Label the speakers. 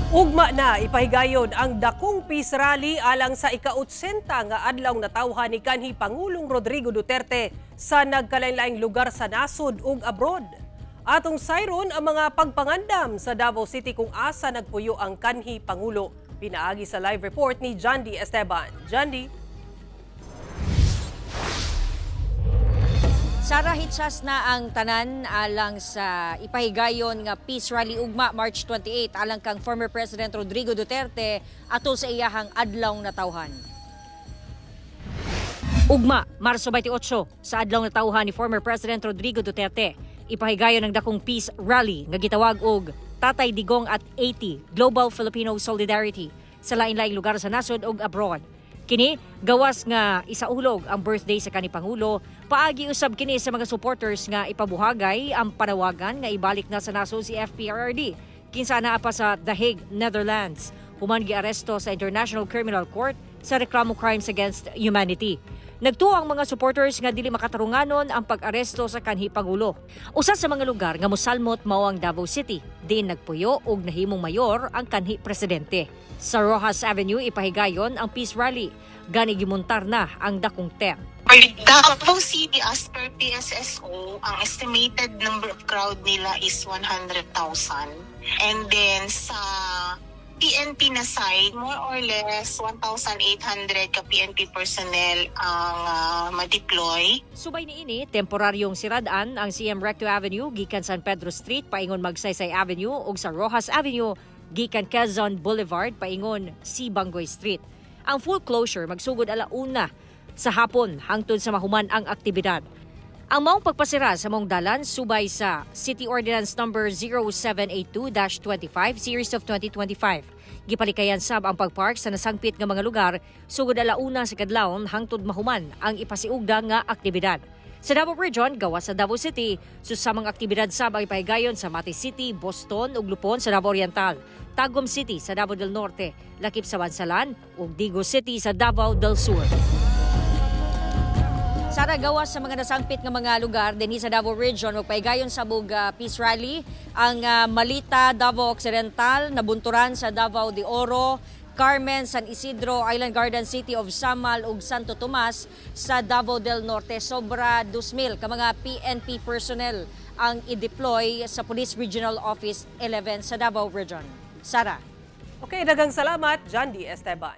Speaker 1: Ugma na ipahigayon ang dakong peace rally alang sa ika-80 nga adlaw natawhan ni kanhi Pangulong Rodrigo Duterte sa nagkalain-laing lugar sa nasod ug abroad. Atong sayron ang mga pagpangandam sa Davao City kung asa nagpuyo ang kanhi Pangulo. Pinaagi sa live report ni Jandy Esteban. Jandy?
Speaker 2: Sara, hitsas na ang tanan alang sa ipahigayon nga peace rally ugma March 28 alang kang former President Rodrigo Duterte atol sa iyahang adlaw natawhan. Ugma, Marso 28, sa adlaw natawhan ni former President Rodrigo Duterte, ipahigayon ang dakong peace rally nga gitawag og Tatay Digong at 80 Global Filipino Solidarity sa lain-laing lugar sa nasod ug abroad. Kini gawas nga isaulog ang birthday sa kani Pangulo, paagi usab kini sa mga supporters nga ipabuhagay ang panawagan nga ibalik na sa nasod si FPRRD kinsa naa pa sa The Hague, Netherlands, human giaresto sa International Criminal Court sa reklamo crimes against humanity. Nagtuo ang mga supporters nga dili makatarunganon ang pag-aresto sa kanhi Pangulo. Usa sa mga lugar nga mosalmot mao ang Davao City, diin nagpuyo og nahimong mayor ang kanhi presidente. Sa Roxas Avenue ipahigayon ang peace rally. Gani gimuntar na ang dakong tent.
Speaker 3: For Davao City, as per PSSO, ang estimated number of crowd nila is 100,000. And then sa PNP na side, more or less 1,800 ka PNP personnel ang ma-deploy.
Speaker 2: Subay niini, temporaryong siradaan ang CM Recto Avenue gikan San Pedro Street paingon Magsaysay Avenue ug sa Roxas Avenue gikan Quezon Boulevard paingon C. Bangoy Street. Ang full closure magsugod 1:00 sa hapon hangtod sa mahuman ang aktibidad. Ang maong pagpasira sa maong dalan subay sa City Ordinance Number 0782-25 Series of 2025. Gipalikayan sab ang pagpark sa nasangpit nga mga lugar sugod 1:00 sa kadlawon hangtod mahuman ang ipasiugda nga aktibidad. Sa Davao Region, gawas sa Davao City, susamang aktibidad sab ang ipahigayon sa Mati City, Boston ug Lupon sa Davao Oriental, Tagum City sa Davao del Norte, lakip sa Bansalan ug Digos City sa Davao del Sur. Sara, gawas sa mga nasangpit nga mga lugar dinhi sa Davao Region, magpahigayon sa bug peace rally ang Malita, Davao Occidental, Nabunturan sa Davao de Oro, Carmen, San Isidro, Island Garden City of Samal ug Santo Tomas sa Davao del Norte. Sobra 2,000 ka mga PNP personnel ang i-deploy sa Police Regional Office 11 sa Davao Region. Sara.
Speaker 1: Okay, daghang salamat, Jandy Esteban.